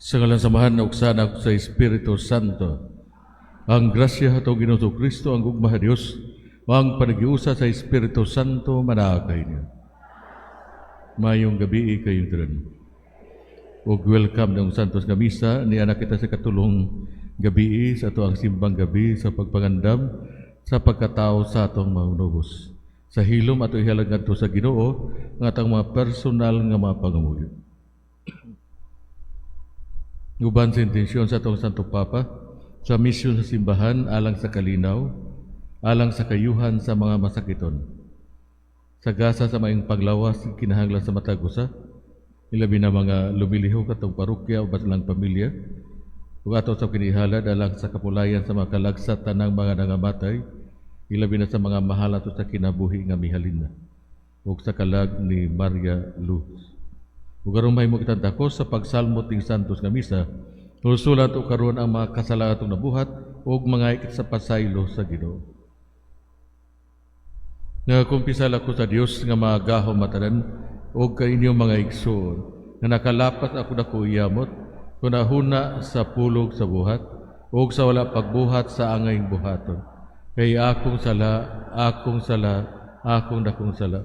Sa ngalan sa Amahan ug sa Anak sa Espiritu Santo. Ang grasya ato Ginoo Kristo, ang gugma sa Dios, ang panaghiusa sa Espiritu Santo manaa kaninyo. Maayong gabii kayong tanan. Ug welcome ng Santos nga Misa ni anak kita sa katulong gabii sa ato ang simbang gabi sa pagpangandam sa pagkatao sa atong manubos. Sa hilom ato ihalad ngadto sa Ginoo ang atong mga personal nga mga pangamuyo. Uban sa intensyon sa atong Santo Papa sa misyon sa simbahan alang sa kalinaw, alang sa kayuhan sa mga masakiton. Sa gasa sa maayong paglawas kinahanglan sa matag usa, ilabi na mga lumilihok atong parokya o lang pamilya, ug ato sa kinihalad alang sa kapulayan sa mga kalagsat tanang mga nangamatay, ilabi na sa mga mahal ato sa kinabuhi nga mihalin na, ug sa kalag ni Maria Luz. Ug aron mahimo kitang takos sa pagsalmot ning Santos nga Misa, sulat o karon ang mga kasala atong nabuhat ug mga ikit sa pasaylo sa Ginoo. Nagakumpisal ako sa Dios nga magahom matanan ug kaninyong mga igsoon nga nakalapas ako dako yamot hunahuna sa pulog sa buhat ug sa wala pagbuhat sa angayng buhaton. Kay akong sala, akong sala, akong dakong sala.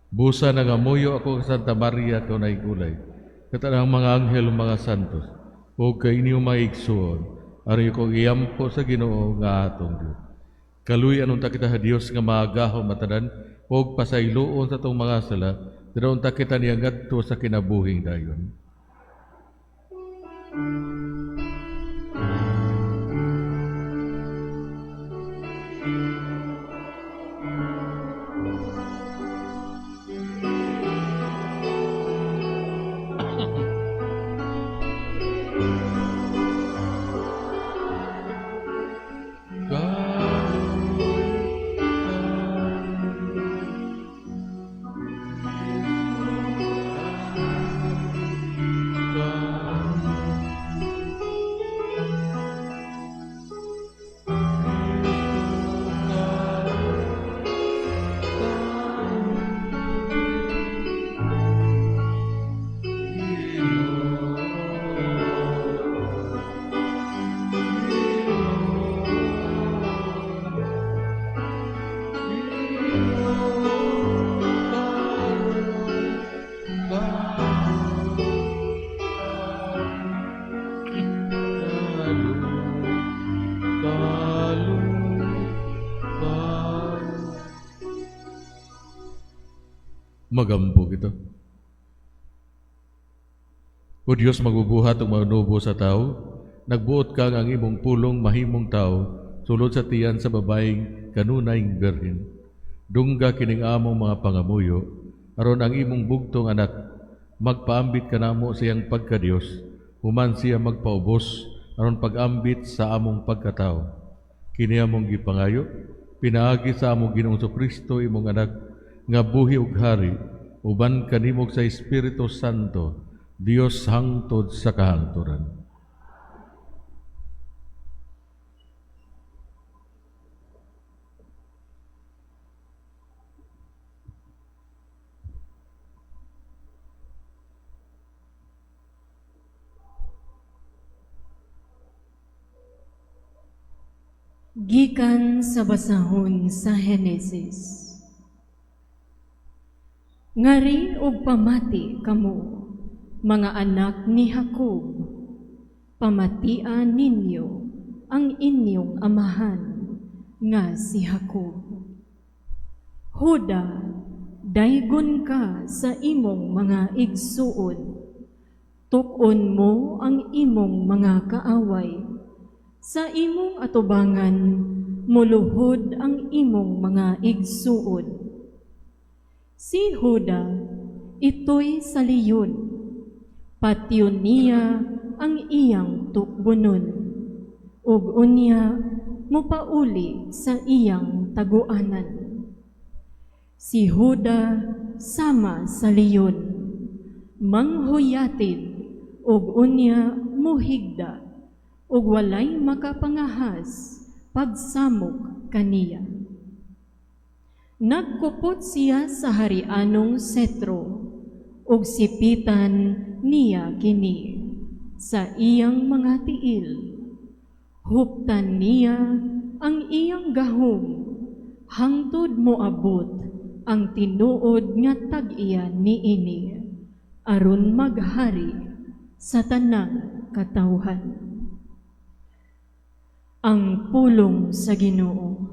Busa nangamuyo ako sa Santa Maria kanunay gulay. Katanang mga anghel mga santos ug kay inyong mga igsoon aron ko iyampo sa Ginoo nga atong Dios. Kaluy-an unta kita sa Dios nga magahom matanan ug pasayloon sa atong mga sala, dira unta kita niya ngadto sa kinabuhing dayon. Magampo kita. O Diyos, magbubuhat og manubo sa tao, nagbuot ka nga ang imong pulong mahimong tao, sulod sa tiyan sa babaeng kanunayng birhen. Dungga kining among mga pangamuyo, aron ang imong bugtong anak, magpaambit kanamo sa iyang pagka-Dios, human siya magpaubos, aron pag-ambit sa among pagkatao. Kini among gipangayo, pinaagi sa among Ginoong Kristo imong anak, nga buhi ug hari, uban kanimo sa Espiritu Santo, Dios hangtod sa kahangturan. Gikan sa basahon sa Henesis. Ngari og pamati kamo, mga anak ni Jacob, pamatian ninyo ang inyong amahan nga si Jacob. Huda, daygon ka sa imong mga igsuon. Tuk-on mo ang imong mga kaaway. Sa imong atubangan, muluhod ang imong mga igsuon. Si Huda, ito'y sa leon. Patyon niya ang iyang tukbonon. Ug unya mopauli sa iyang taguanan. Si Huda sama sa leon, manghuyatid ug unya muhigda, ug walay makapangahas pagsamok kaniya. Nagkupot siya sa harianong setro, ug sipitan niya kini. sa iyang mga tiil. Huptan niya ang iyang gahom hangtod moabot ang tinuod nga tag-iya niini aron maghari sa tanang katawhan. Ang pulong sa Ginoo.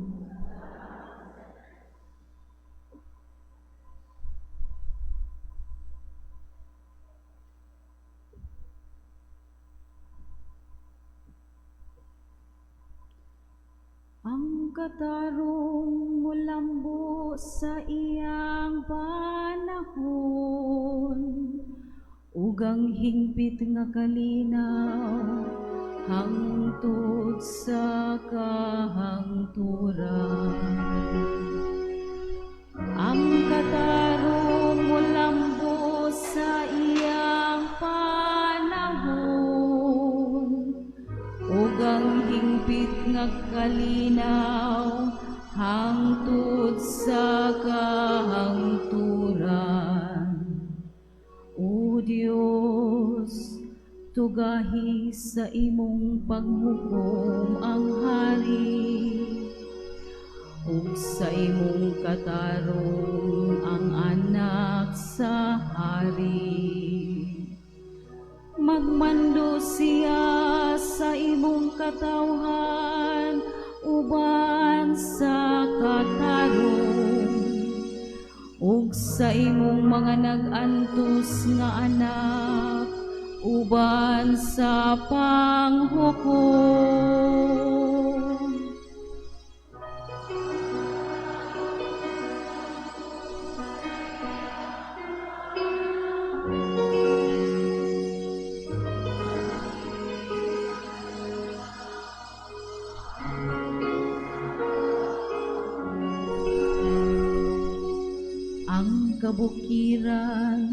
Ang katarong mulambo sa iyang panahon, ug ang hingpit nga kalinaw hangtod sa kahangturan. Ang katarong mulambo sa iyang panahon, ug ang hingpit nga kalinaw hangtod sa kahangturan. O Dios, tugahi sa imong paghukom ang hari, ug sa imong katarong ang anak sa hari. Magmando siya sa imong katawhan uban sa katarong, ug sa imong mga nag-antos nga anak uban sa panghukom. Ang kabukiran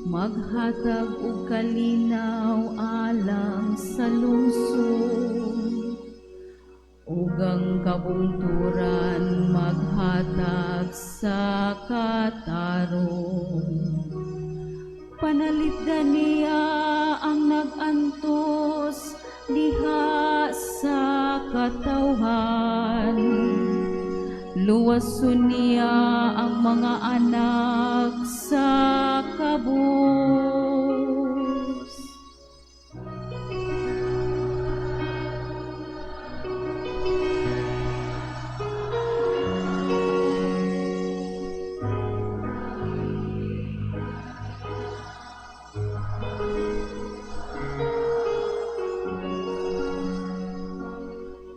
maghatag og kalinaw alang sa lungsod, ug ang kabungturan maghatag sa katarong. Panalipdan niya ang nag-antos diha sa katawhan. Luwason niya ang mga anak sa kabus.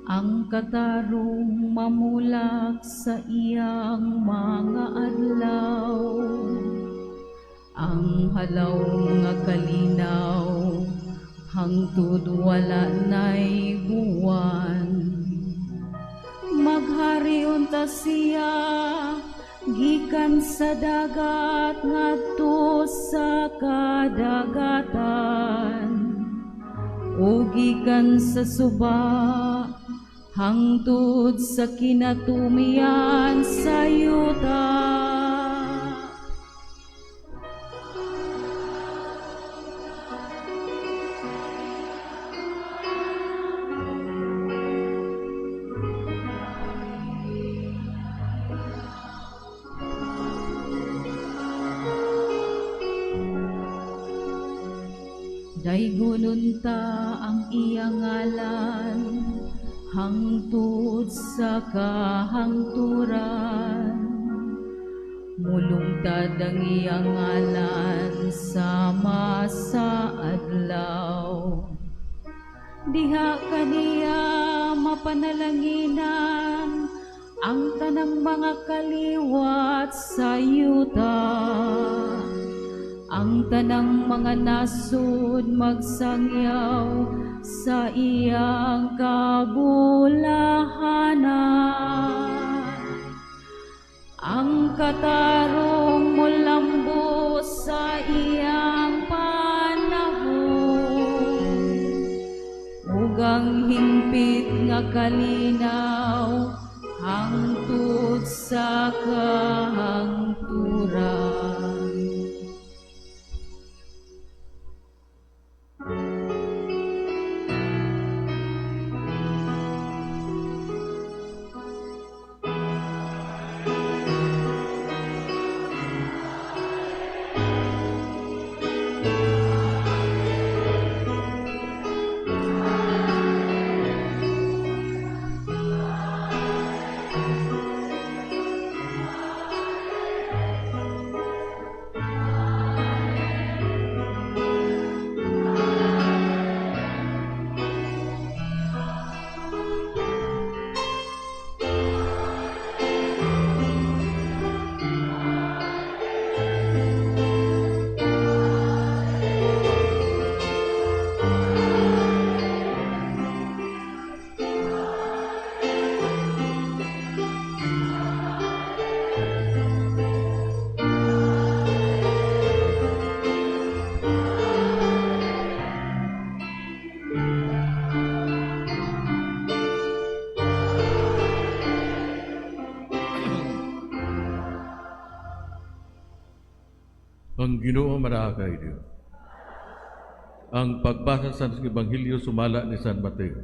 Ang katarong mamulak sa iyang mga adlaw, ang halaw nga kalinaw hangtod wala nay buwan. Maghari unta siya gikan sa dagat ngadto sa kadagatan, o gikan sa suba hangtod sa kinatumian sa yuta. Daygon unta ang iyang ngalan hangtod sa kahangturan. Mulungtad ang iyang ngalan sama sa adlaw. Diha kaniya mapanalanginan ang tanang mga kaliwat sa yuta. Ang tanang mga nasod magsangyaw sa iyang kabulahanan. Ang katarong mulambo sa iyang panahon, ug ang hingpit nga kalinaw hangtod sa kahangturan. Ang Ginoo maraa kay Dios. Ang pagbasa sa Ebanghelyo sumala ni San Mateo.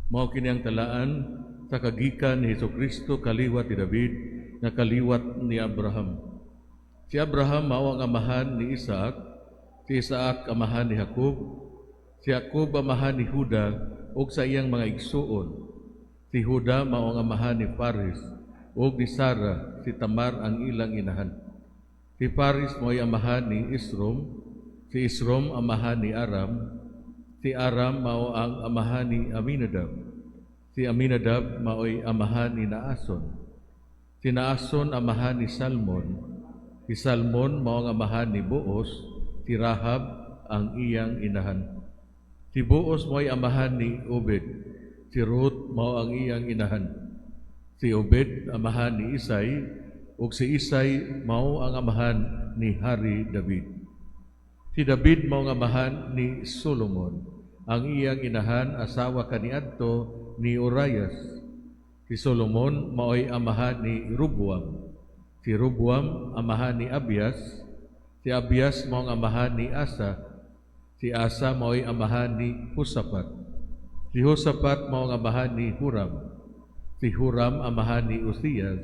Mao kini ang talaan sa kagikan ni Hesukristo, kaliwat ni David, nga kaliwat ni Abraham. Si Abraham mao ang amahan ni Isaac, si Isaac amahan ni Jacob, si Jacob amahan ni Juda ug sa iyang mga igsuon. Si Juda mao ang amahan ni Fares ug ni Sara, si Tamar ang ilang inahan. Si Fares mao'y amahan ni Esrom, si Esrom amahan ni Aram, si Aram mao ang amahan ni Aminadab. Si Aminadab mao'y amahan ni Naason. Si Naason amahan ni Salmon. Si Salmon mao ang amahan ni Boaz, si Rahab ang iyang inahan. Si Boaz mao'y amahan ni Obed. Si Ruth mao ang iyang inahan. Si Obed amahan ni Isay, ug si Isay mao ang amahan ni Hari David. Si David mao ang amahan ni Solomon. Ang iyang inahan asawa kaniadto ni Urias. Si Solomon mao'y amahan ni Roboam. Si Roboam amahan ni Abias. Si Abias mao ang amahan ni Asa. Si Asa mao'y amahan ni Josaphat. Si Josaphat mao ang amahan ni Huram. Si Huram amahan ni Uzias.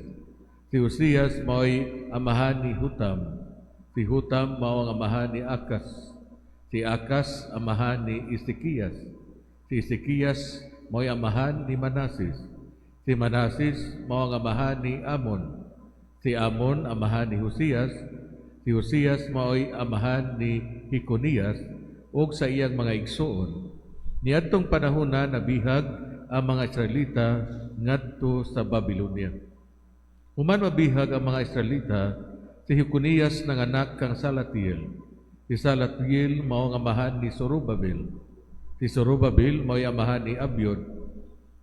Si Uzias mao'y amahan ni Hutam. Si Hutam mao ang amahan ni Akas. Si Akas amahan ni Ezekias. Si Ezekias mao'y amahan ni Manases. Si Manases mao ang amahan ni Amon. Si Amon amahan ni Josias. Si Josias mao'y amahan ni Jeconias ug sa iyang mga igsuon. Niadtong panahon na nabihag ang mga Israelita ngadto sa Babylonia. Human mabihag ang mga Israelita, si Jeconias nanganak kang Salatiel. Si Salatiel mao ang amahan ni Zorobabel. Si Zorobabel mao'y amahan ni Abiud.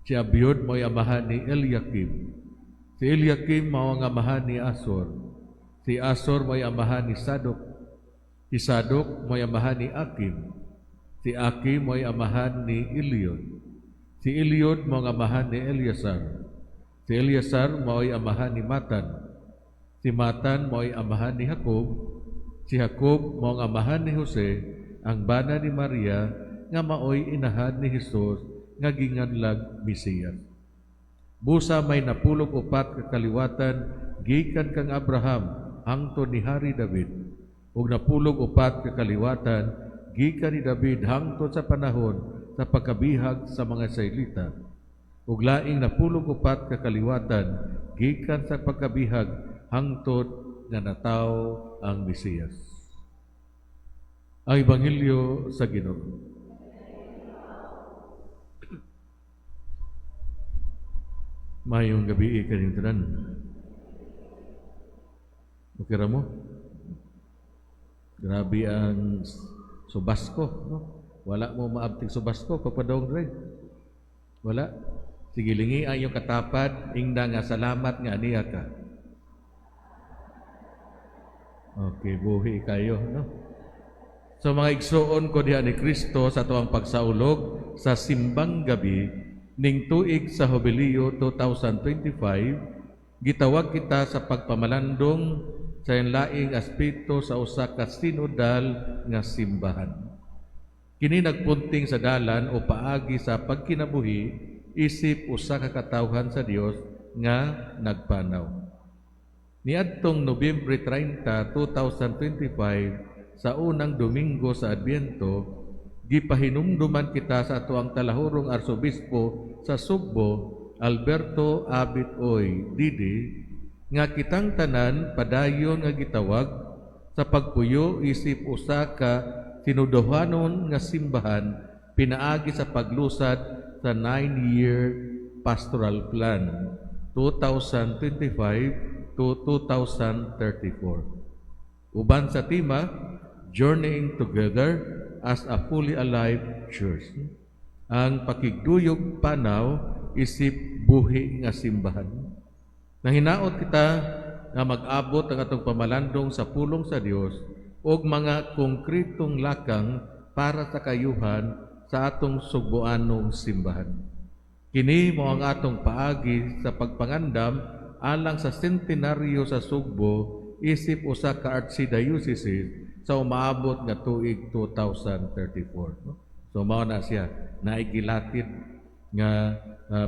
Si Abiud mao'y amahan ni Eliakim. Si Eliakim mao ang amahan ni Asor. Si Asor mao'y amahan ni Sadok. Si Sadok mao'y amahan ni Akim. Si Akim mao'y amahan ni Eliud. Si Eliud mao ang amahan ni Eleazar. Si Eleazar mao'y amahan ni Matan. Si Matan mao'y amahan ni Jacob. Si Jacob mao ang amahan ni Jose, ang bana ni Maria, nga maoy inahan ni Hesus nga ginganlag Mesiyas. Busa may 94 ka kaliwatan gikan kang Abraham hangtod ni Hari David, ug 94 ka kaliwatan gikan ni David hangtod sa panahon sa pagkabihag sa mga Israelita, ug laing 94 ka kaliwatan gikan sa pagkabihag hangtod nga natawo ang Mesiyas. Ang Ebanghelyo sa Ginoo. Mayong gabi kaninyong tanan. Okay ra mo? Grabe ang subasko, no? Wala mo maabtig subasko pagpadong dre. Wala. Sige, lingi ang iyong katapad, ingna nga salamat nga aniya ka. Okay, buhi kayo, no? So mga igsuon ko diha ni Kristo sa atuang pagsaulog sa simbang gabi ning tuig sa Hubileo 2025, gitawag kita sa pagpamalandong sa laing aspeto sa usa ka sinodal nga simbahan. Kini nagpunting sa dalan o paagi sa pagkinabuhi isip usa ka katawhan sa Dios nga nagpanaw. Niadtong Nobyembre 30, 2025, sa unang Domingo sa Adbyento, gipahinumduman kita sa atoang talahurong Arsobispo sa Sugbo, Alberto Abit Oy Didi, nga kitang tanan padayon nga gitawag sa pagpuyo isip usa ka sinuduhanon nga simbahan pinaagi sa paglusad sa 9-year pastoral plan 2025 to 2034. Uban sa tema, Journeying Together as a Fully Alive Church. Ang pakigduyog panaw isip buhi nga simbahan. Nahinaot kita nga mag-abot ang atong pamalandong sa pulong sa Dios og mga konkretong lakang para sa kayuhan sa atong Sugboanong simbahan. Kini mao ang atong paagi sa pagpangandam alang sa sentenaryo sa Sugbo isip usa ka archdiocese sa umaabot nga tuig 2034. No? So mao na siya, naigilatid nga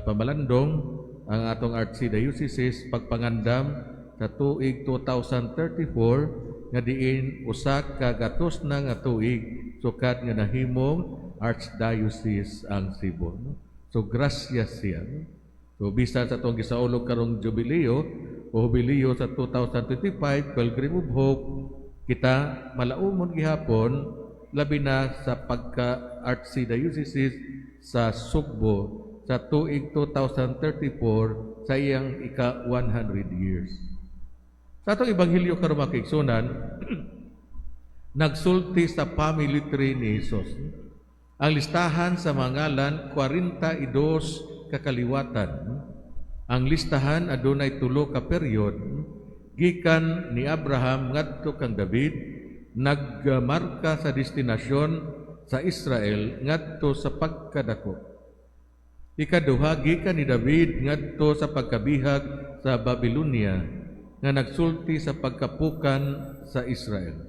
pamalandong ang atong archdiocese, pagpangandam sa tuig 2034 nga diin usa ka gatos na nga tuig sukad nga nahimong archdiocese ang Cebu. No? So gracias siya. No? So bisan sa atong gisaulog karong jubileo o jubileo sa 2025 Pilgrim of Hope, kita malaumon gihapon, labi na sa pagka archdiocese sa Sugbo sa tuig 2034 sa iyang ika 100 years. Sa atong ebanghelyo karon, mga kaigsunan, nagsulti sa family tree ni Jesus. Ang listahan sa mga ngalan, 42 kakaliwatan. Ang listahan adunay tulo ka period, gikan ni Abraham ngadto kang David, nagmarka sa destinasyon sa Israel ngadto sa pagkadako. Ikaduha, gikan ni David ngadto sa pagkabihag sa Babylonia nga nagsulti sa pagkapukan sa Israel.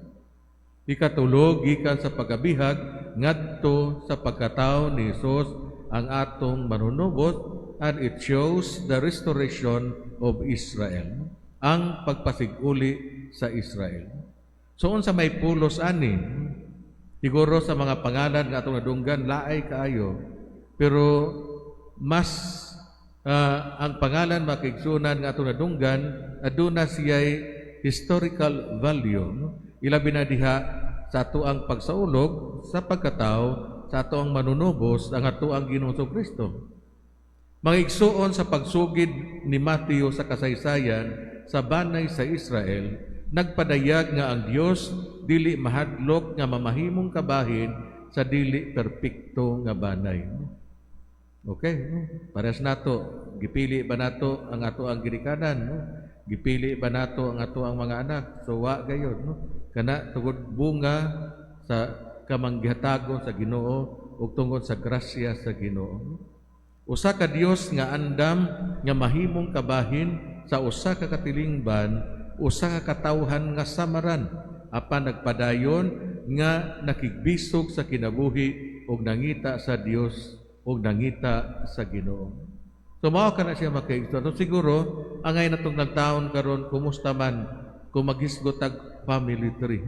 Ikatulo, gikan sa pagkabihag ngadto sa pagkatao ni Jesus ang atong manunubos, and it shows the restoration of Israel, ang pagpasiguli sa Israel. So unsa may pulos ani? Siguro sa mga pangalan nga atong nadunggan, laay kaayo. Pero mas ang pangalan, mga kaigsunan, nga atong nadunggan, aduna siya'y historical value. No? Ilabi na diha sa atoang pagsaulog sa pagkatao sa atoang manunubos, ang atoang Ginoong Kristo. Mga igsuon, sa pagsugid ni Mateo sa kasaysayan sa banay sa Israel, nagpadayag nga ang Dios dili mahadlok nga mamahimong kabahin sa dili perpekto nga banay. Okay, no? Parehas nato, gipili ba nato ang ato ang ginikanan, no? Gipili ba nato ang ato ang mga anak? So wa gayod, no? Kana tungod bunga sa kamanggihatagon sa Ginoo ug tungod sa grasya sa Ginoo. Usa ka Dios nga andam nga mahimong kabahin sa usa ka katilingban, usa ka katawhan nga samaran, apan nagpadayon nga nakigbisog sa kinabuhi ug nangita sa Dios ug nangita sa Ginoo. So mao ka na siya, mga kaigsoon. So siguro angay natong nagtaon karon, kumusta man kung maghisgot tag family tree?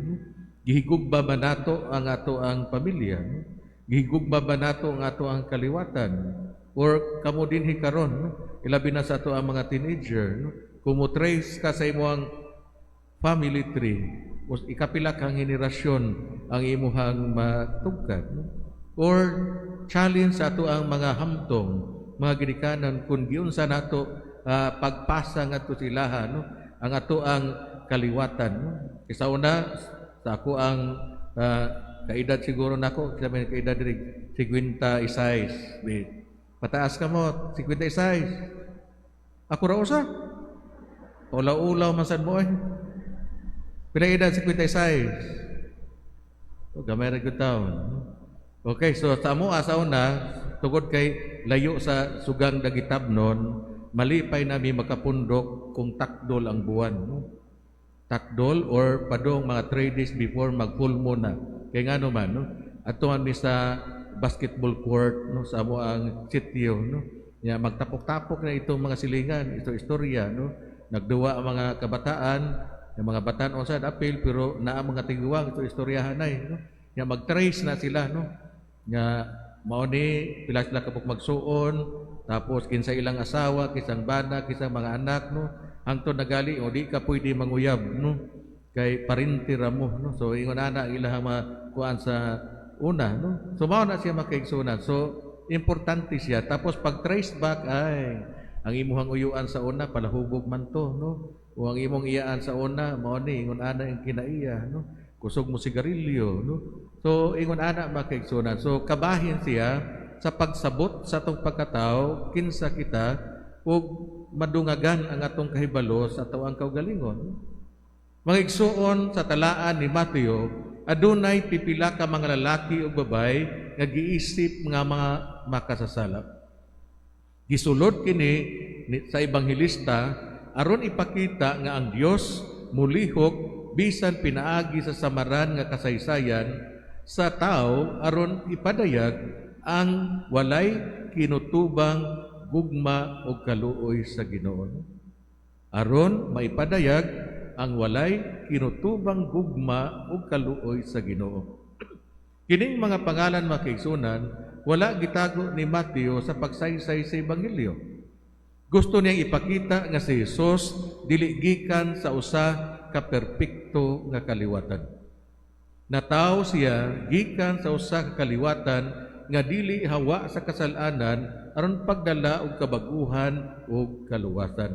Gihigugma ba nato ang ato ang pamilya? Gihigugma ba nato ang ato ang kaliwatan? Or kamo dinhi karon, no? Ilabi na sa ato ang mga teenager, no? Kung mo trace ka sa imong family tree, ikapila kang henerasyon ang imuhang matugkad, no? Or challenge sa ato ang mga hamtong, mga ginikanan, kung giunsa nato pagpasa ngadto sa ilaha, no? Ang ato ang kaliwatan. No? Isa una, sa ako ang kaedad siguro nako, sa may kaedad diri 56. Wait. Pataas ka mo, 56. Ako ra usa. Ulaw-ulaw man sad mo eh. Pila edad 56? O, gamay ra gyud taon. Okay, so sa amo sa una, tungod kay layo sa Sugang Dagitabnon, malipay nami makapundok kung takdol ang buwan. No? Takdol or padong mga 3 days before mag full moon na. Kay ngano man, no? Adto man mi sa basketball court, no, sa amo ang sitio, no. Ya, magtapok-tapok na itong mga silingan, ito istorya, no. Nagduwa ang mga kabataan, yung mga bataan sa apil, pero naa mga tiguang ito istoryahan ay, no. Ya, mag-trace na sila, no. Nga mao ni pila sila kabuk magsuon, tapos kinsa ilang asawa, kinsang bana, kinsang mga anak, no. Hangtod nagali o di ka pwede manguyab, no, kay parinti ra mo, no. So ingon ana ilahang mga kuan sa una, no. So mao na siya, mga kaigsunan. So importante siya. Tapos pag trace back, ay, ang imuhang uyuan sa una palahubog man to, no, o ang imong iyaan sa una mao ni ingon ana ang kinaiya, no, kusog mo sigarilyo, no. So ingon ana, mga kaigsunan. So kabahin siya sa pagsabot sa atong pagkatao, kinsa kita ug madungagan ang atong kahibalo sa atoang kaugalingon. Mga igsuon, sa talaan ni Mateo, adunay pipila ka mga lalaki ug babae nga giisip nga mga makasasala. Gisulod kini sa ebanghelista aron ipakita nga ang Dios mulihok bisan pinaagi sa samaran nga kasaysayan sa tao aron ipadayag ang walay kinutubang gugma o kaluoy sa Ginoo. Aron maipadayag ang walay kinutubang gugma o kaluoy sa Ginoo. Kining mga pangalan, mga kaigsunan, wala gitago ni Mateo sa pagsaysay sa ebanghelyo. Gusto niyang ipakita nga si Jesus dili gikan sa usa ka perpekto nga kaliwatan. Natawo siya gikan sa usa ka kaliwatan nga dili hawa sa kasalanan aron pagdala og kabaguhan ug kaluwasan.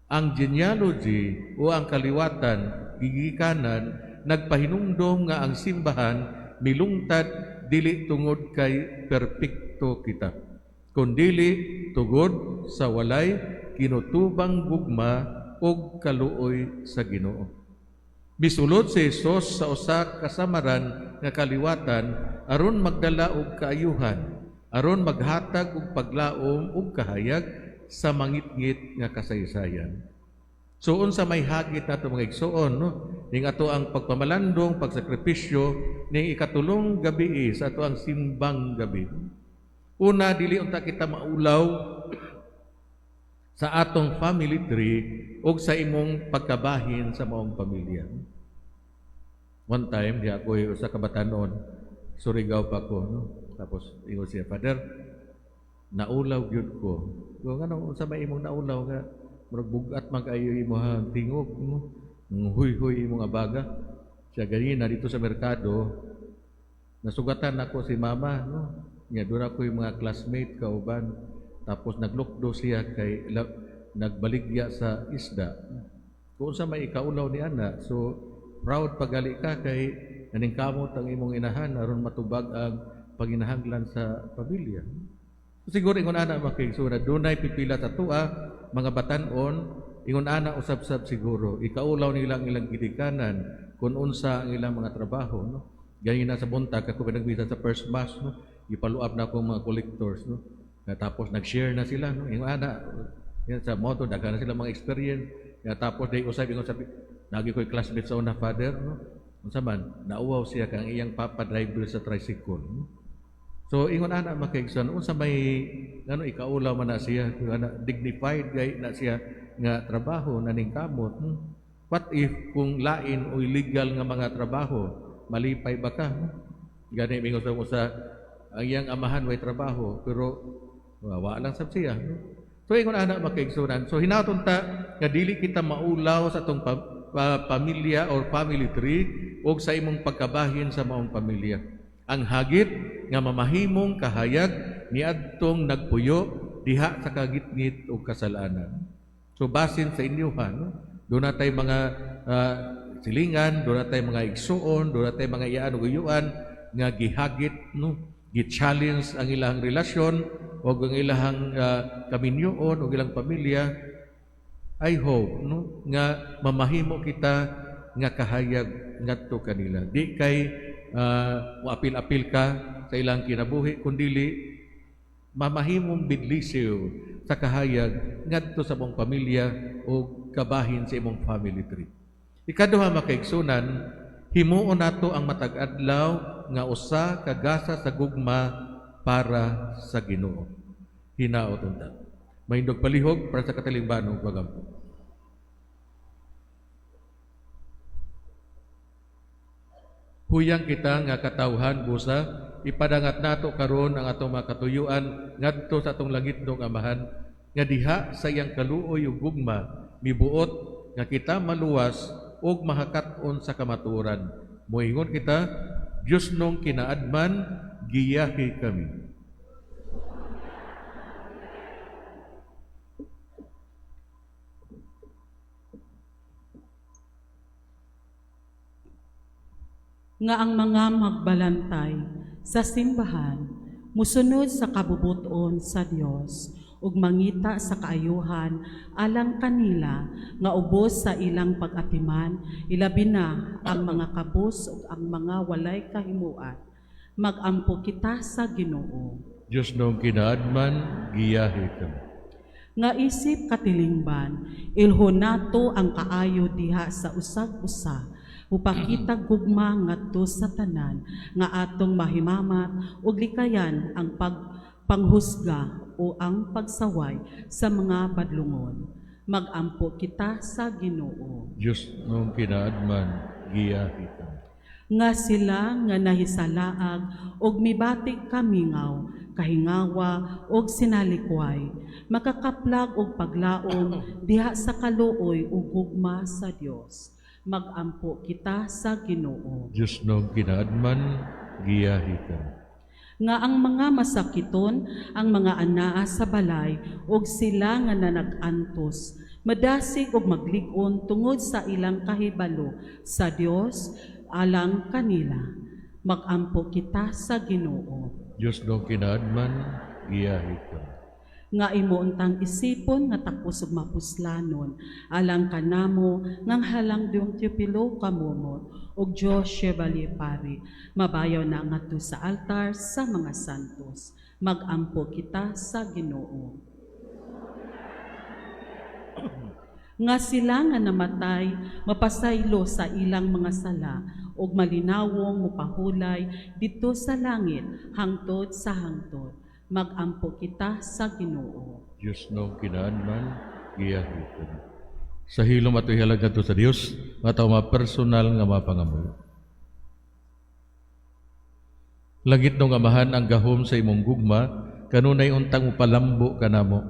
Ang genealogy o ang kaliwatan gigikanan nagpahinumdom nga ang simbahan milungtad dili tungod kay perpekto kita, kundili tungod sa walay kinutubang gugma ug kaluoy sa Ginoo. Misulod si Jesus sa usa ka samaran nga kaliwatan aron magdala og kaayuhan, aron maghatag og paglaom ug kahayag sa mangitngit nga kasaysayan. So unsa may hagit nato, mga igsuon, no? Ning ato ang pagpamalandong, pagsakripisyo ning ikatulong gabi sa ato ang simbang gabi. Una, dili unta kita maulaw sa atong family tree o sa imong pagkabahin sa maong pamilya. One time, di ako usa ka batanon, Surigao pa ko, no? Tapos ingon siya, "Father, naulaw gyud ko." Ko ngano, unsa may imong naulaw nga murag bugat man kaayo imong tingog, no? Huy-huy imong abaga. Siya ganina dito sa merkado, nasugatan ako si mama, no? Nga doon ako yung mga classmate kauban. Tapos naglukdo siya kay nagbaligya sa isda. Kung sa may ikaulaw ni ana, so proud pagali ka kay naningkamot ang imong inahan aron matubag ang panginahanglan sa pamilya. So, siguro ingon ana, mga kaigsuonan, dunay pipila sa atoa mga batanon, ingon ana usab-sab siguro ikaulaw nila ang ilang gidikanan kung unsa ang ilang mga trabaho, no? Ganina sa buntag ako pinagbisa sa first mass, no, gipaluap na akong mga collectors, no. Na tapos nag-share na sila, no, ingon ana yan sa moto daghan na sila mga experience. Ya, tapos day usab ingon sabi nagi ko'y classmate sa una, Father, no. Unsa man nauwaw siya kang iyang papa driver sa tricycle, no? So ingon ana, mga kaigsoon, unsa may ngano ikaulaw man na siya, ana dignified gay na siya nga trabaho naningkamot. What if kung lain o illegal nga mga trabaho, malipay ba ka? Gani mingon sa usa ang iyang amahan way trabaho pero wa lang sab siya. No? So ingon ana, mga kaigsuonan. So hinaton ta nga dili kita maulaw sa atong pamilya or family tree o sa imong pagkabahin sa maong pamilya. Ang hagit nga mamahimong kahayag niadtong nagpuyo diha sa kagitngit o kasalanan. So basin sa inyo ha, no? Doon natay mga silingan, doon natay mga igsuon, doon natay mga iyaan ug uyuan nga gihagit, no, gi-challenge ang ilang relasyon o ang ilang kaminyoon o ilang pamilya. I hope, no, nga mamahimo kita nga kahayag ngadto kanila. Di kay moapil-apil ka sa ilang kinabuhi, kundili mamahimong bidlisiw sa kahayag ngadto sa mong pamilya o kabahin sa imong family tree. Ikaduha, mga kaigsunan, himuon nato ang matag adlaw nga usa ka gasa sa gugma para sa Ginoo. Hinaot unta. Mahindog palihog para sa katilingbanong pagampo. Huyang kita nga katawhan busa, ipadangat nato karon ang atong mga katuyuan ngadto sa atong langitnong Amahan nga diha sa iyang kaluoy ug gugma mibuot nga kita maluwas ug mahakat-on sa kamatuoran. Moingon kita, Dios nung kinaadman, giyahi kami. Nga ang mga magbalantay sa simbahan musunod sa kabubuton sa Dios. ug mangita sa kaayuhan alang kanila nga ubos sa ilang pag-atiman, ilabi na ang mga kabus ug ang mga walay kahimuan. Magampo kita sa Ginoo. Dios noong kinaadman, giyahe kami. Nga isip katilingban, ilho nato ang kaayo diha sa usag-usa, upakita gugma ngadto sa tanan nga atong mahimamat ug likayan ang pagpanghusga o ang pagsaway sa mga badlungon. Magampo kita sa Ginoo. Dios noong kinaadman, giyahe kami. Nga sila nga nahisalaag og mibatik kamingaw, kahingawa og sinalikway, makakaplag og paglaom diha sa kaluoy ug gugma sa Dios. Magampo kita sa Ginoo. Dios noong kinaadman, giyahe kami. Nga ang mga masakiton, ang mga anaa sa balay ug sila nga nanag-antos, madasig og maglig-on tungod sa ilang kahibalo sa Dios alang kanila. Magampo kita sa Ginoo. Dios noong kinaadman, giyahe kami. Nga imo untang isipon nga takos ug mapuslanon alang kanamo ngang halang Diyong Teopilo kamumot ug Dios Chevalier Pari, mabayaw na ngadto sa altar sa mga santos. Magampo kita sa Ginoo. Nga sila nga namatay mapasaylo sa ilang mga sala ug malinawong mopahulay didto sa langit hangtod sa hangtod. Magampo kita sa Ginoo. Dios noong kinaadman, giyahe kami. Sa hilom ato ihalad ngadto sa Dios, nga atong mga personal nga mga pangamuyo. Langit nong Amahan, ang gahom sa imong gugma, kanunay untang upalambo kanamo.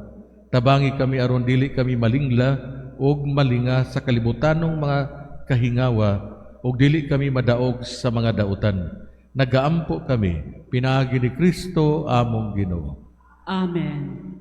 Tabangi kami aron dili kami malingla ug malinga sa kalibutanong mga kahingawa ug dili kami madaog sa mga dautan. Nagaampo kami pinaagi ni Kristo among Ginoo. Amen.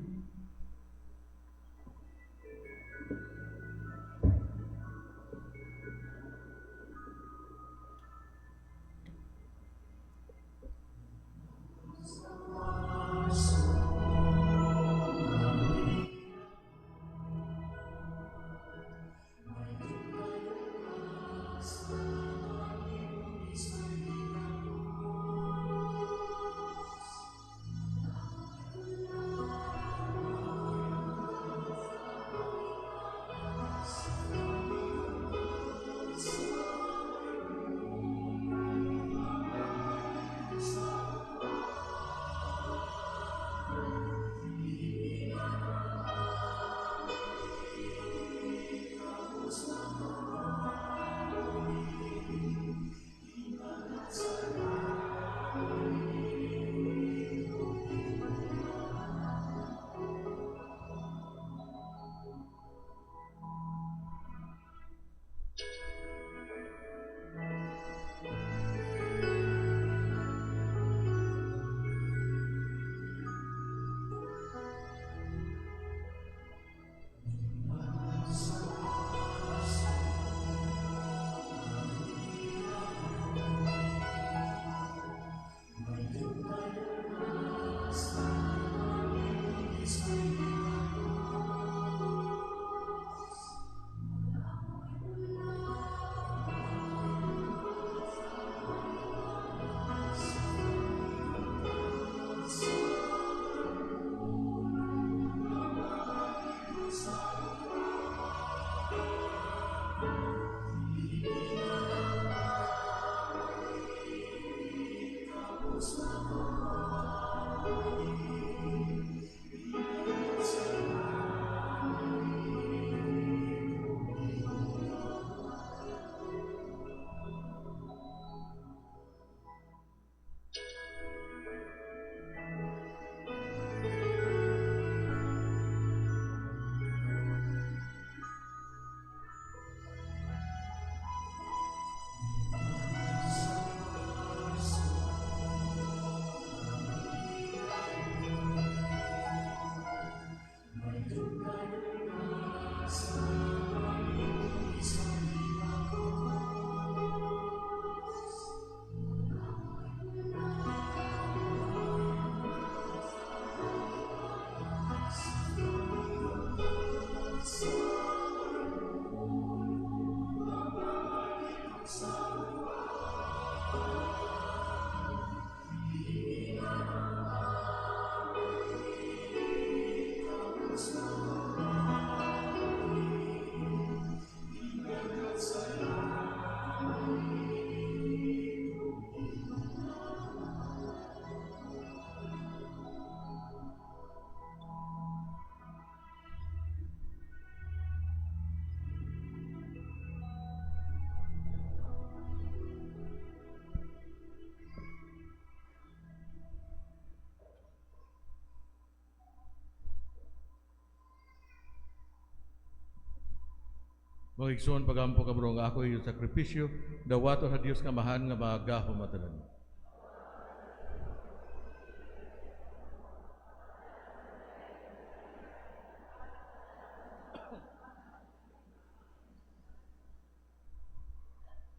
Mga igsoon, pagampo kamo nga ako iyong sakripisyo, dawaton sa Dios nga Amahan nga magahom matanan.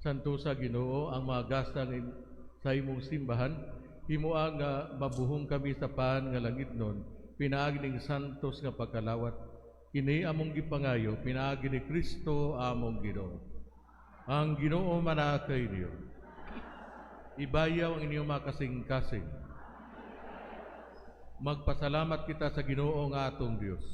Santusa Ginoo ang mga gasta sa imong simbahan, himoa nga mabuhong kami sa paan nga langitnon, pinaagi ning santos nga pagkalawat. Kini among gipangayo, pinaagi ni Kristo among Ginoo. Ang Ginoo manakay niyo. Ibayaw ang inyong mga kasing-kasing. Magpasalamat kita sa Ginoo nga atong Dios.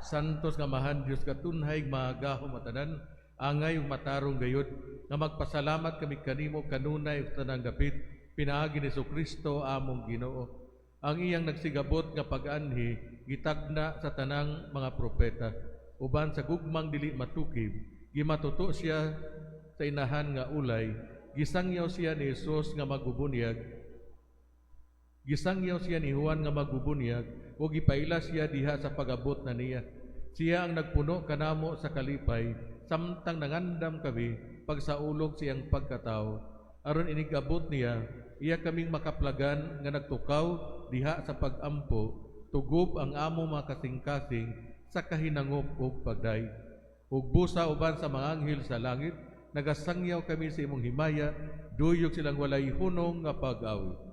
Santos nga Amahan Dios katunhay magahom matanan, angay ug matarong gayud nga magpasalamat kami kanimo kanunay ug tanang gapit pinaagi ni Kristo among Ginoo. Ang iyang nagsigabot nga pag-anhi gitagna sa tanang mga propeta uban sa gugmang dili matukib gimatuto siya sa inahan nga ulay, gisangyaw siya ni Jesus nga magbubunyag, gisangyaw siya ni Juan nga magbubunyag, ug gipaila siya diha sa pag-abot na niya. Siya ang nagpuno kanamo sa kalipay samtang nangandam kami pagsaulog siyang pagkatao. Aron inigabot niya, iya kaming makaplagan nga nagtukaw diha sa pag-ampo, tugob ang amo mga kasing-kasing sa kahinangop ug pagday. Ug busa uban sa mga anghel sa langit, nagasangyaw kami sa imong himaya, duyog silang walay hunong nga pag-awit.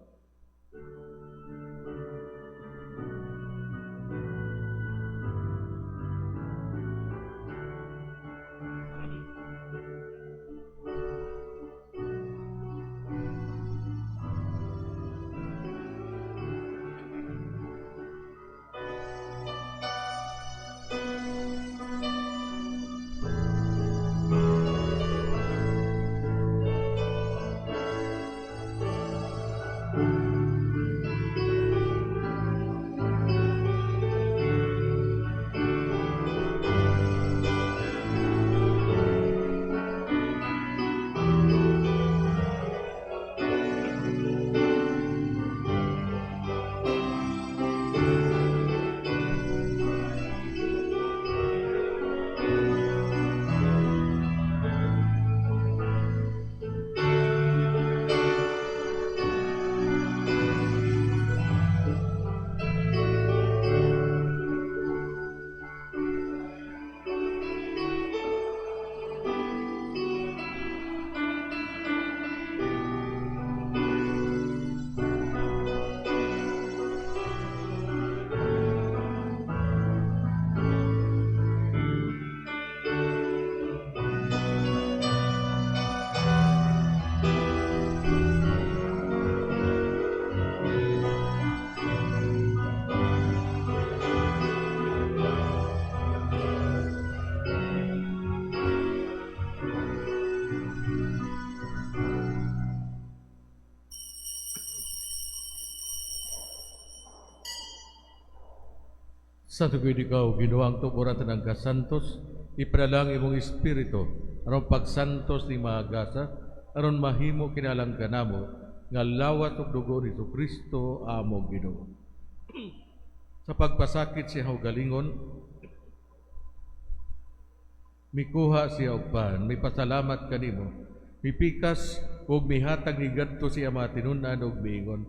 Santo gid ikaw, Ginoo ang tuburan tanang kasantos, ipadala ang imong espiritu aron pagsantos ni mga gasa, aron mahimo kinalang kanamo nga lawat ug dugo ni Kristo among Ginoo. Sa pagpasakit siya galingon, mikuha siya og pan, mipasalamat kanimo, mipikas ug mihatag ni gadto siya mga tinun-an ug miingon,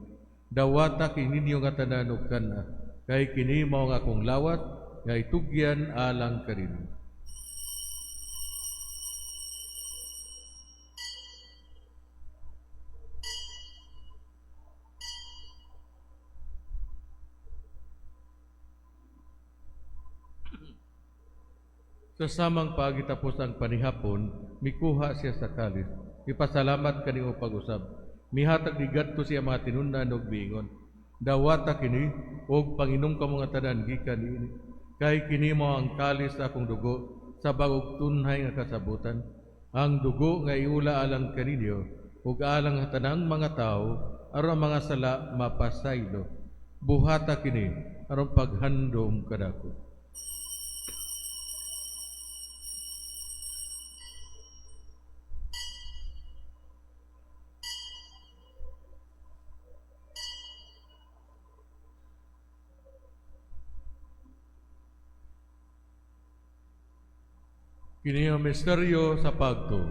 dawata kininyo nga tanan ug kana, kay kini mao ang akong lawat nga itugyan alang kaninyo. Sa samang pagitapos ang panihapon, mikuha siya sa kalis. Ipasalamat kanimo pag-usab. Mihatag ni gadto siya mga tinun-an ug miingon, dawata kini og panginom kamo nga tanan gikan niini, kay kini mao ang kalis sa akong dugo sa bag-ong tunhay nga kasabutan, ang dugo nga iula alang kaninyo ug alang sa tanang mga tawo aron ang mga sala mapasaylo. Buhata kini aron paghandom kanako. Kini ang misteryo sa pagtuo.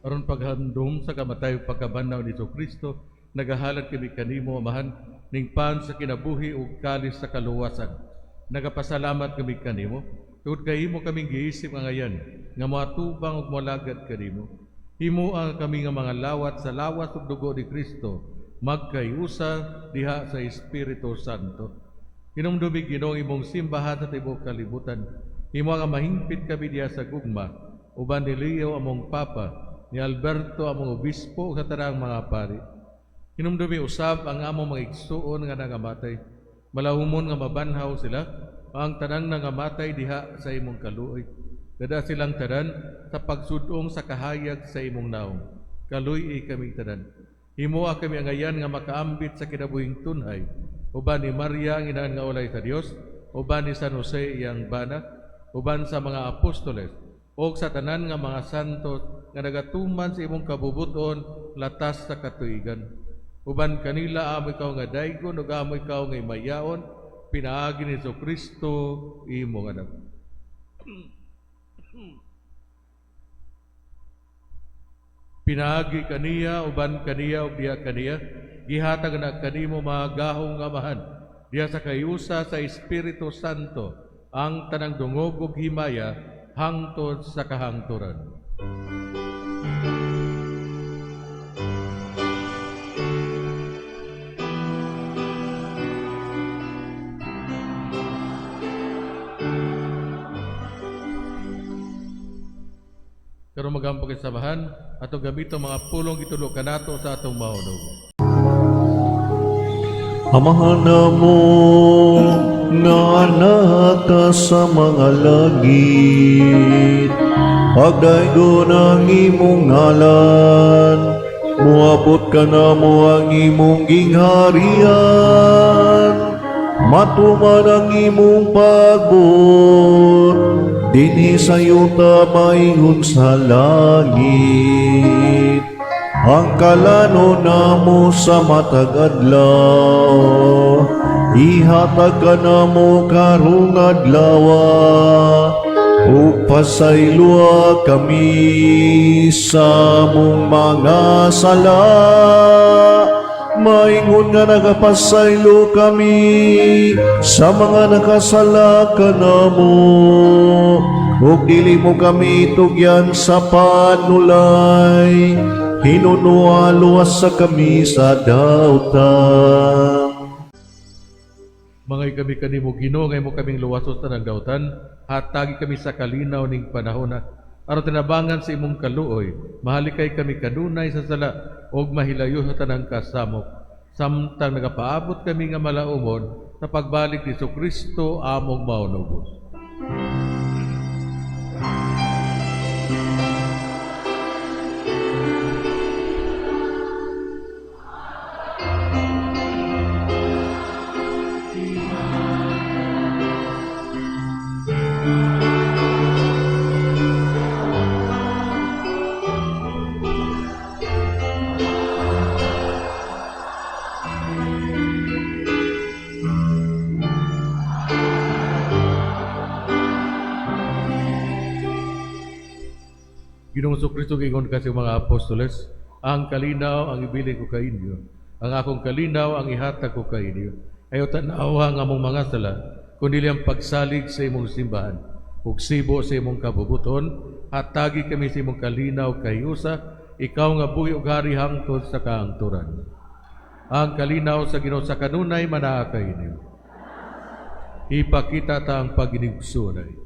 Aron paghandom sa kamatay ug pagkabanhaw ni Kristo, nagahalad kami kanimo, Amahan, ning pan sa kinabuhi ug kalis sa kaluwasan. Nagapasalamat kami kanimo tungod kay imo kaming giisip angayan nga moatubang ug moalagad kanimo. Himoa kami nga mga lawat sa lawas ug dugo ni Kristo, magkayusa diha sa Espiritu Santo. Hinumdumi, Ginoo, imong simbahan sa tibuok kalibutan. Himoa nga mahingpit kami diha sa gugma uban ni Leo among Papa, ni Alberto among obispo ug sa tanang mga pari. Hinumdumi usab ang among mga igsuon nga nangamatay. Malahumon nga mabanhaw sila, ang tanang nangamatay diha sa imong kaluoy. Dad-a silang tanan sa pagsudong sa kahayag sa imong naong. Kaluy-i kaming tanan. Himoa kami angayan nga makaambit sa kinabuhing tunhay uban ni Maria ang inahan nga ulay sa Dios, uban ni San Jose iyang bana, uban sa mga apostoles, ug sa tanan nga mga santo nga nagatuman sa imong kabubuton latas sa katuigan. Uban kanila amo ikaw nga daygon ug amo ikaw nga himayaon pinaagi ni Kristo imong anak. Pinaagi kaniya, uban kaniya, ug diha kaniya, gihatag na kanimo, Mahagahong Amahan, diha sa kayusa sa Espiritu Santo, ang tanang dungog ug himaya hangtod sa kahangturan. Karon magampo kita sa Amahan, atong gamiton mga pulong gitudlo kanato sa atong Mahonog. Amahan namo nga naa ka sa mga langit, pagdaygon ang imong ngalan, muabot kanamo ang imong gingharian, matuman ang imong pagbuot, dinhi sa yuta maingon sa langit. Ang kalanon namo sa matag adlaw, ihatag kanamo karong adlawa, ug pasayloa kami sa among mga sala, maingon nga nagapasaylo kami sa mga nakasala kanamo, ug dili mo kami tugyan sa panulay, hinunoa luwasa kami sa dautan. Mangay kami kanimo, Ginoo, nga imo kaming luwason sa tanang dautan, hatagi kami sa kalinaw ning panahona. Aron tinabangan sa imong kaluoy, mahalikay kami kanunay sa sala ug mahilayo sa tanang kasamok. Samtang nagapaabot kami nga malaumon sa pagbalik ni Kristo among Maunubos. Ginoong Kristo, giingon ka sa mga apostoles, "Ang kalinaw ang ibilin ko kainyo. Ang akong kalinaw ang ihatag ko kainyo. Ayaw tanawa ang among mga sala, kundi ang pagsalig sa imong simbahan. Ug sibo sa imong kabubuton, hatagi kami sa imong kalinaw kayusa, ikaw nga buhi ug hari hangtod sa kahangturan." Ang kalinaw sa Ginoo sa kanunay manaa kainyo. Ipakita ta ang paginigsunay.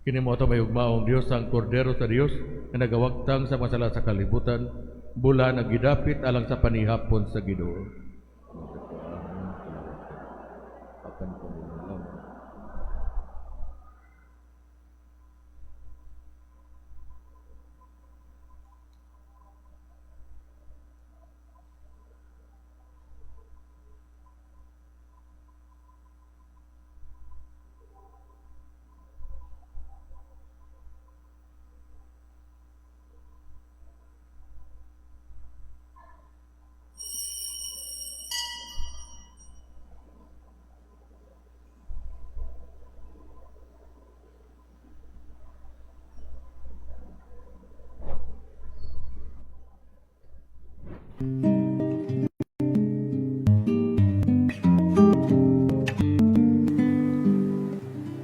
Kini mao may ugmaong Dios, ang Kordero sa Dios nga nagawagtang sa masala sa kalibutan, bula nagidapit alang sa panihapon sa Ginoo. Apan Panginoon.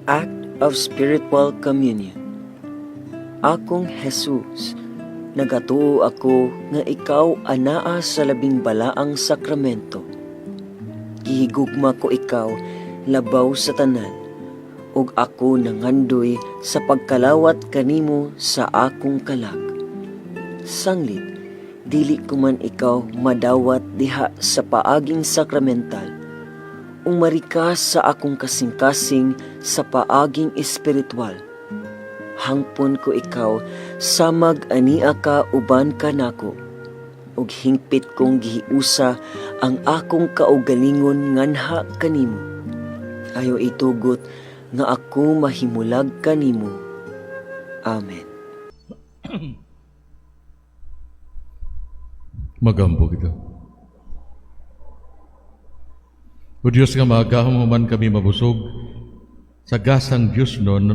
Act of Spiritual Communion. Akong Jesus, nagatuo ako nga ikaw anaa sa labing balaang sakramento. Gihigugma ko ikaw labaw sa tanan, ug ako nangandoy sa pagkalawat kanimo sa akong kalag. Sanglit, dili ko man ikaw madawat diha sa paaging sakramental. Umari ka sa akong kasing-kasing sa paaging espiritual. Hangpon ko ikaw samag ania ka uban ka nako. Ug hingpit kong gihiusa ang akong kaugalingon nganha kanimo. Ayo itugot nga ako mahimulag kanimo. Amen. Magambo kita. O Diyos nga magahom man kami mabusog, sa gasang Diyos nun,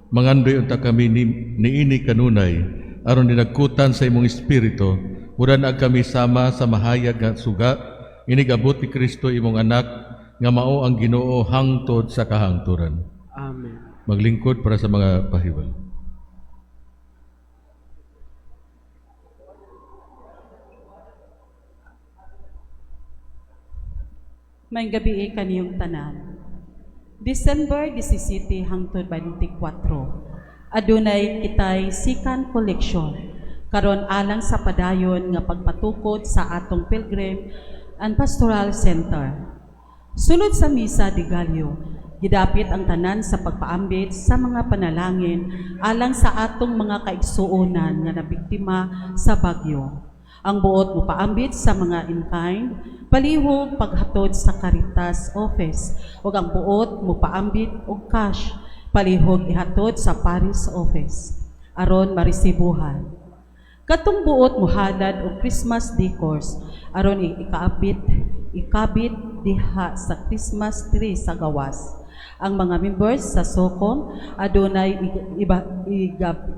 mangandoy unta kami ni, niini kanunay, aron dinagkutan sa imong espiritu, mura na kami sama sa mahayag nga suga, inigabot ni Kristo imong anak, nga mao ang Ginoo hangtod sa kahangturan. Amen. Maglingkod para sa mga pahiwal. May gabi kaniyong tanan. December 17 hangtod 24. Adunay kitay second collection karon alang sa padayon nga pagpatukod sa atong Pilgrim and Pastoral Center. Sulod sa misa de Gallo, gidapit ang tanan sa pagpaambit sa mga panalangin alang sa atong mga kaigsuonan nga nabiktima sa bagyo. Ang buot mo paambit sa mga in-kind, palihog paghatod sa Caritas Office, ug ang buot mo paambit og cash, palihog ihatod sa Paris Office aron maresibuhan. Katong buot muhalad og Christmas decors aron ikaabit ikabit diha sa Christmas tree sa gawas. Ang mga members sa Socom adunay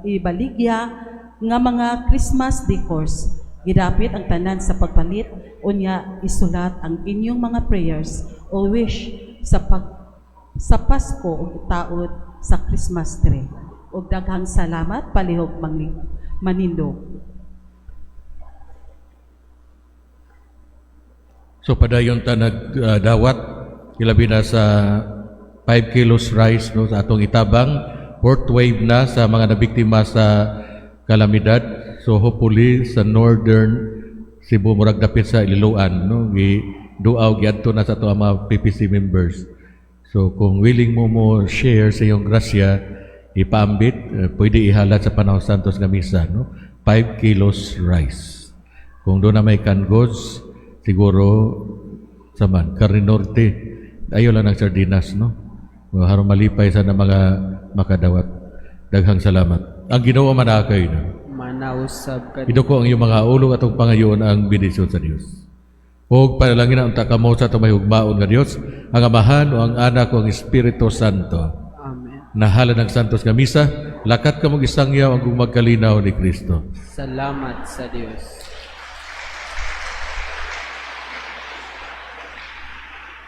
ibaligya nga mga Christmas decors. Gidapit ang tanan sa pagpalit unya isulat ang inyong mga prayers o wish sa Pasko ug itaod sa Christmas tree. Ug daghang salamat, palihog manindog. So padayon ta nagdawat ilabi na sa 5 kilos rice, no, sa atong itabang fourth wave na sa mga nabiktima sa kalamidad. So hopefully sa northern Cebu, murag dapit sa Liloan, no, gi duaw giadto na sa ato ang mga PPC members. So kung willing mo mo share sa iyong grasya, ipaambit, pwede ihalat sa Panahon Santos nga misa, no, 5 kilos rice. Kung doon na may canned goods, siguro sa man, Carne Norte, ayo lang ng sardinas, no? Harong malipay sa na mga makadawat. Daghang salamat. Ang Ginoo manakay na. Manausab ka. Iduko ang iyong mga ulo atong pangayoon ang bendisyon sa Dios. Ug panalangin ang takamo sa atong mahigugmaon nga Dios, ang Amahan o ang Anak o ang Espiritu Santo. Amen. Nahalad ang santos nga misa, lakat kamog isangyaw ang gugma'g kalinaw ni Kristo. Salamat sa Dios.